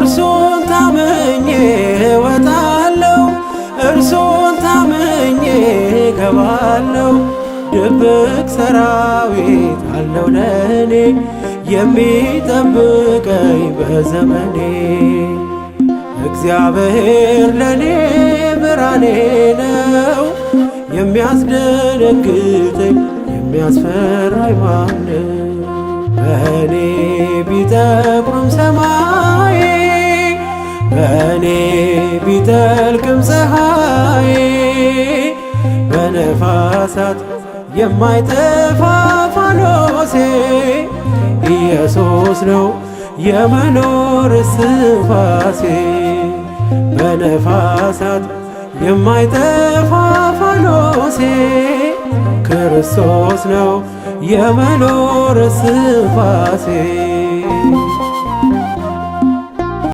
እርሱን ታምኜ እወጣለሁ፣ እርሱን ታምኜ እገባለሁ። ድብቅ ሰራዊት አለው ለእኔ የሚጠብቀኝ በዘመኔ። እግዚአብሔር ለእኔ ብርሃኔ ነው፣ የሚያስደነግጠኝ የሚያስፈራኝ ማነው? በእኔ ቢጠቁርም ሰማይ፣ በእኔ ቢጠልቅም ፀሐይ፣ በነፋሳት የማይጠፋ ፋኖሴ ኢየሱስ ነው የመኖር እስትንፋሴ። በነፋሳት የማይጠፋ ፋኖሴ ክርስቶስ ነው የመኖር እስትንፋሴ።